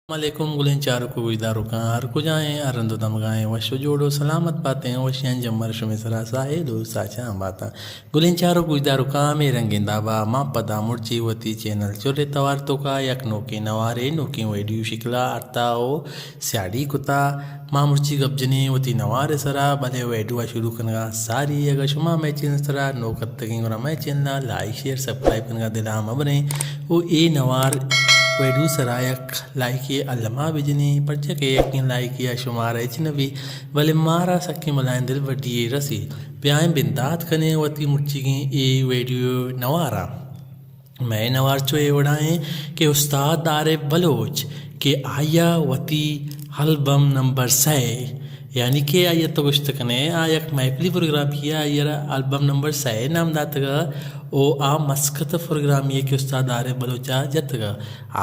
السلام علیکم گلیں چاروک و گوشداروکاں، ہر کجا ایں، ہر رند و دمگا ایں، وش و جوڑ و سلامت باتیں، وشیاں جمر شمے سرا ساہیل و ساچاں باتاں۔ گلیں چاروک و گوشداروکاں، ہمے رنگیں دابا ما پدا مرچی وتی چینل چرے توار توکا یک نوکیں نوارے، نوکیں ویڈیو شکلا آرتا و سیاڈی کتا۔ ما مرچی گپ جنیں وتی نوار سرا، بلے ویڈیو ء شروع کنگا ساری، اگاں شما مئے چینل سرا نوک اتکگیں گڑا مئے چینل ء لائک، شیئر، سبسکرائب کنگا دلا مبریں و اے نوار ویڈیو سرا یک لائکے الما بجنیں، پرچا کہ یکیں لائکے ء شمارا ہچ نہ بی، بلے مارا سکیں بلائیں دلبڈی یے رسی۔ بیائیں بندات کنیں وتی مرچیگیں اے ویڈیو نوارا۔ مئے نوار چو اے وڑا ایں کہ استاد عارف بلوچ کہ آئی ء وتی البم نمبر سئے، یعنی کہ آئی ء تو گوشت کن ئے آ یک محفلی پروگرامے ء، آئی ء را البم نمبر سئے نام داتگ ء، او آ مسکت ء پروگرامے ء کہ استاد عارف بلوچ ء جتگ ء،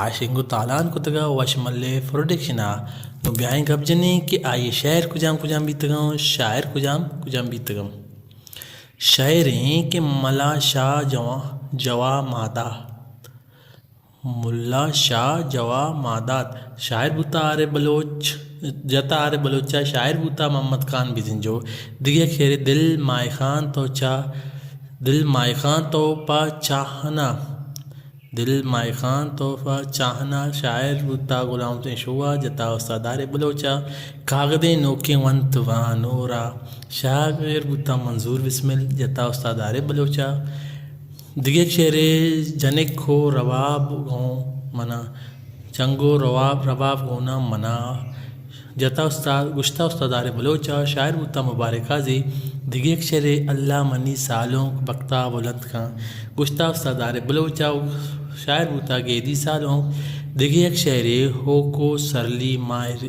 آ شنگ و تالان کتگ ء، وش ملے پروڈکشن ء۔ نوں بیائیں گپ جنیں کہ آئی ء شعر کجام کجام بیتگ ء، شاعر کجام کجام بیتگ ء۔ شعر ایں کہ ملا شاہ جوا، جوا مادات۔ ملا شاہ جوا مادات۔ شاعر بوتا عارف بلوچ، جتا عارف بلوچ ء، شاعر بوتا محمد خان بزنجو۔ دگہ یک شعرے دل ماہ خان تو چا، دل ماہ خان تو پا چاہنا۔ دل ماہ خان تو پا چاہنا۔ شاعر بوتا غلام حسین شوہاز، جتا استاد عارف بلوچ ء۔ کاگدیں نوکیں ونت وانورا۔ شاعر بوتا منظور بسمل، جتا استاد عارف بلوچ ء۔ دگہ یک شعرے جنک و رباب گوں منا، جنگ و رباب، رباب گونا منا۔ جتا استاد، گشتا استاد عارف بلوچ ء۔ شاعر بوتا مبارک قاضی۔ دگہ یک شعرے اللہ منی سالونک بختا بلند کن۔ گشتا استاد عارف بلوچ ء۔ شاعر بوتا گیدی سالونک۔ دگہ یک شعرے ہوکو سرلی ماہر،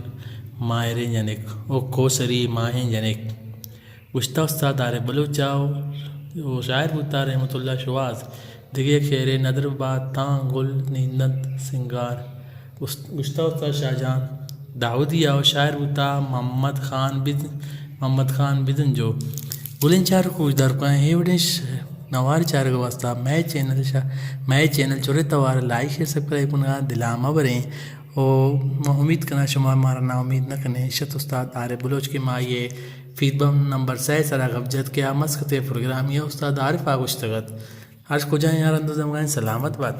ماہریں جنک، ہوکو سری ماہیں جنک۔ گشتا استاد عارف بلوچ ء و شاعر بوتا رحمت اللہ شوہاز۔ دگہ یک شعرے ندر بات تاں گل نیندنت سنگار۔ گشت-، گشتا استاد شاہ جان داودی ء و شاعر بوتا محمد خان بد-، محمد خان بدنجو۔ گلیں چاروک و گوشداروکاں، اے وڑیں ش-، نوار چارگ ء واسطہ مئے چینل شا-، مئے چینل چرے توار لائک، شیئر، سبسکرائب کنگا دلا مبریں۔ و ما امید کناں شما مارا ناامید نہ کنیں۔ شت استاد عارف بلوچ کہ ما آئی ء فیلبم نمبر سئے سرا گپ جت کہ آ مسکت ء پروگرامے ء استاد عارف ء گوشتگ ات۔ ہر کجا ایں، ہر رند و دمگا ایں، سلامت بات۔